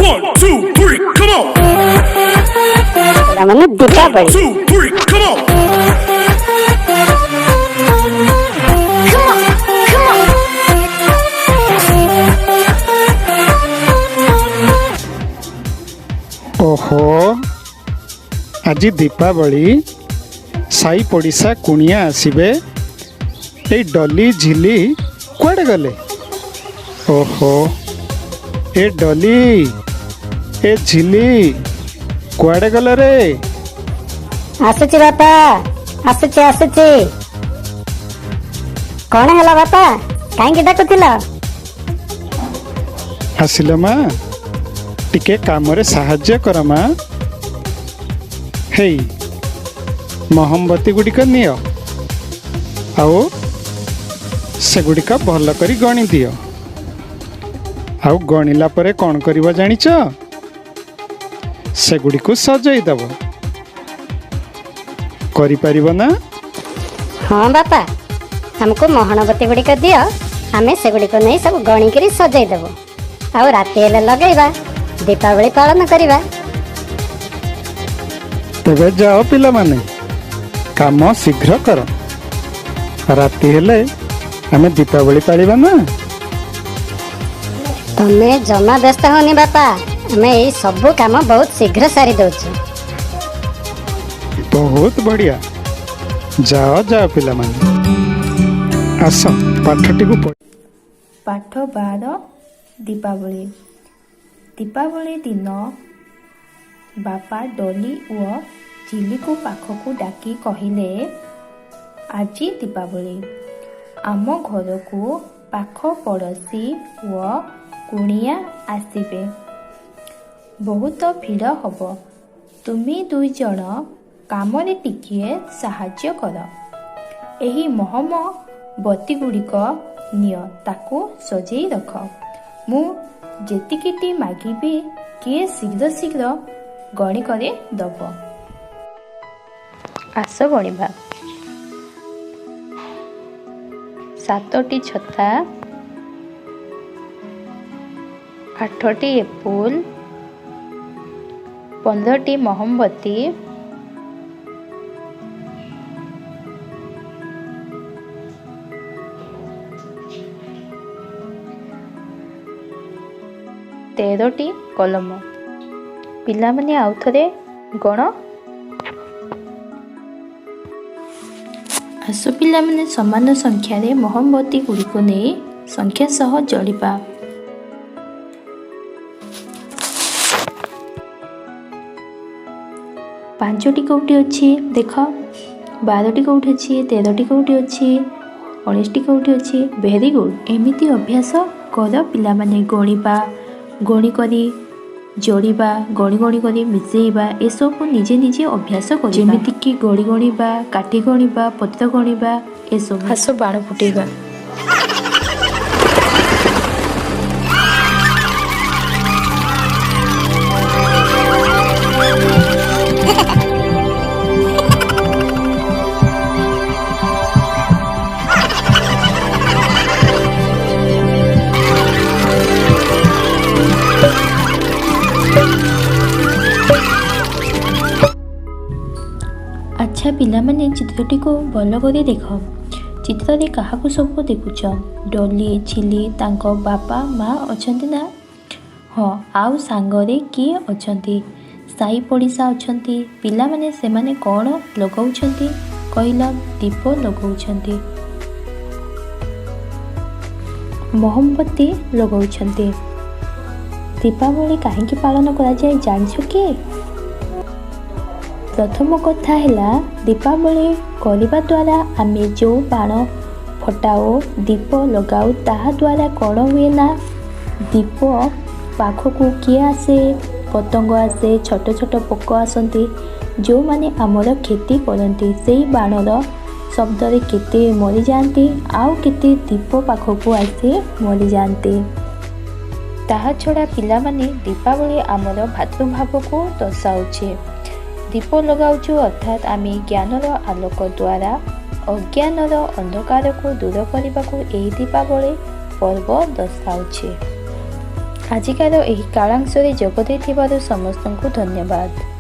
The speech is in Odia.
One, two, three, come on. ପିଲାମାନେ Deepavali. Two, three, come on. Come on, come on. ଓହୋ, ଆଜି ଦୀପାବଳି, ସାଇ ପଡ଼ିଶା କୁଣିଆ ଆସିବେ। ଏଇ ଡଲି ଝିଲି କୁଆଡ଼େ ଗଲେ? ଓହୋ, ଏ ଡଲି, ଏ ଝିଲି, କୁଆଡ଼େ ଗଲ ରେ? ଆସୁଛି ବାପା, ଆସୁଛି ଆସୁଛି। କଣ ହେଲା ବାପା, କାହିଁକି ଡାକୁଥିଲ? ଆସିଲ ମା, ଟିକେ କାମରେ ସାହାଯ୍ୟ କର ମା। ହେଇ, ମହମବତୀ ଗୁଡ଼ିକ ନିଅ ଆଉ ସେଗୁଡ଼ିକ ଭଲ କରି ଗଣି ଦିଅ। ଆଉ ଗଣିଲା ପରେ କ'ଣ କରିବ ଜାଣିଛ? ସେଗୁଡ଼ିକୁ ସଜେଇ ଦେବ। କରିପାରିବ ନା? ହଁ ବାପା, ଆମକୁ ମହମବତୀ ଗୁଡ଼ିକ ଦିଅ, ଆମେ ସେଗୁଡ଼ିକୁ ନେଇ ସବୁ ଗଣିକିରି ସଜେଇ ଦେବୁ ଆଉ ରାତି ହେଲେ ଲଗେଇବା, ଦୀପାବଳି ପାଳନ କରିବା। ତେବେ ଯାଅ ପିଲାମାନେ, କାମ ଶୀଘ୍ର କର। ରାତି ହେଲେ ଆମେ ଦୀପାବଳି ପାଳିବା ନା। ତମେ ଜମା ବ୍ୟସ୍ତ ହଅନି ବାପା, ଆମେ ଏଇ ସବୁ କାମ ବହୁତ ଶୀଘ୍ର ସାରି ଦଉଛୁ। ବହୁତ ବଢ଼ିଆ, ଯାଅ ଯାଅ ପିଲାମାନେ। ଆସ, ପାଠଟିକୁ ପଢ଼। ପାଠ 12, ଦୀପାବଳି। ଦୀପାବଳି ଦିନ ବାପା ଡଲି ଓ ଝିଲିକୁ ପାଖକୁ ଡାକି କହିଲେ, ଆଜି ଦୀପାବଳି, ଆମ ଘରକୁ ପାଖ ପଡ଼ୋଶୀ ଓ କୁଣିଆ ଆସିବେ, ବହୁତ ଭିଡ଼ ହବ। ତୁମେ ଦୁଇ ଜଣ କାମରେ ଟିକିଏ ସାହାଯ୍ୟ କର। ଏହି ମହମ ବତୀଗୁଡ଼ିକ ନିଅ, ତାକୁ ସଜେଇ ରଖ। ମୁଁ ଯେତିକିଟି ମାଗିବି, କିଏ ଶୀଘ୍ର ଶୀଘ୍ର ଗଣି କରି ଦବ। ଆସ ଗଣିବା। 7ଟି ଛତା, 8ଟି ଏପୁଲ, 15ଟି ମହମବତୀ, 13ଟି କଲମ। ପିଲାମାନେ ଆଉ ଥରେ ଗଣ। ଆସ ପିଲାମାନେ, ସମାନ ସଂଖ୍ୟାରେ ମହମବତୀ ଗୁଡ଼ିକୁ ନେଇ ସଂଖ୍ୟା ସହ ଯୋଡ଼ିବା। 5ଟି କେଉଁଠି ଅଛି ଦେଖ, 12ଟି କେଉଁଠି ଅଛି, 13ଟି କେଉଁଠି ଅଛି, 19ଟି କେଉଁଠି ଅଛି। Very good. ଏମିତି ଅଭ୍ୟାସ କର ପିଲାମାନେ, ଗଣିବା, ଗଣି କରି ଯୋଡ଼ିବା, ଗଣି ଗଣି କରି ମିଶେଇବା, ଏସବୁ ନିଜେ ନିଜେ ଅଭ୍ୟାସ କରିବା। ଯେମିତିକି ଗୋଡ଼ି ଗଣିବା, କାଠି ଗଣିବା, ପତ୍ର ଗଣିବା, ଏସବୁ। ଆସ ବାଣ ଫୁଟେଇବା। ଆଚ୍ଛା ପିଲାମାନେ, ଚିତ୍ରଟିକୁ ଭଲ କରି ଦେଖ। ଚିତ୍ରରେ କାହାକୁ ସବୁ ଦେଖୁଛ? ଡଲି, ଝିଲି, ତାଙ୍କ ବାପା ମା ଅଛନ୍ତି ନା? ହଁ, ଆଉ ସାଙ୍ଗରେ କିଏ ଅଛନ୍ତି? ସାଇ ପଡ଼ିଶା ଅଛନ୍ତି। ପିଲାମାନେ, ସେମାନେ କ'ଣ ଲଗାଉଛନ୍ତି କହିଲ? ଦୀପ ଲଗାଉଛନ୍ତି, ମହମବତୀ ଲଗାଉଛନ୍ତି। ଦୀପାବଳି କାହିଁକି ପାଳନ କରାଯାଏ ଜାଣିଛ କି? ପ୍ରଥମ କଥା ହେଲା, ଦୀପାବଳି କରିବା ଦ୍ୱାରା ଆମେ ଯେଉଁ ବାଣ ଫଟାଉ, ଦୀପ ଲଗାଉ, ତାହା ଦ୍ୱାରା କ'ଣ ହୁଏ ନା, ଦୀପ ପାଖକୁ କିଏ ଆସେ? ପତଙ୍ଗ ଆସେ, ଛୋଟ ଛୋଟ ପୋକ ଆସନ୍ତି, ଯେଉଁମାନେ ଆମର କ୍ଷତି କରନ୍ତି। ସେଇ ବାଣର ଶବ୍ଦରେ କେତେ ମରିଯାଆନ୍ତି, ଆଉ କେତେ ଦୀପ ପାଖକୁ ଆସି ମରିଯାଆନ୍ତି। ତାହା ଛଡ଼ା ପିଲାମାନେ, ଦୀପାବଳି ଆମର ଭାତୃଭାବକୁ ଦର୍ଶାଉଛି। ଦୀପ ଲଗାଉଛୁ, ଅର୍ଥାତ୍ ଆମେ ଜ୍ଞାନର ଆଲୋକ ଦ୍ୱାରା ଅଜ୍ଞାନର ଅନ୍ଧକାରକୁ ଦୂର କରିବାକୁ ଏହି ଦୀପାବଳି ପର୍ବ ଦର୍ଶାଉଛି। ଆଜିକାର ଏହି କାଳାଂଶରେ ଯୋଗ ଦେଇଥିବାରୁ ସମସ୍ତଙ୍କୁ ଧନ୍ୟବାଦ।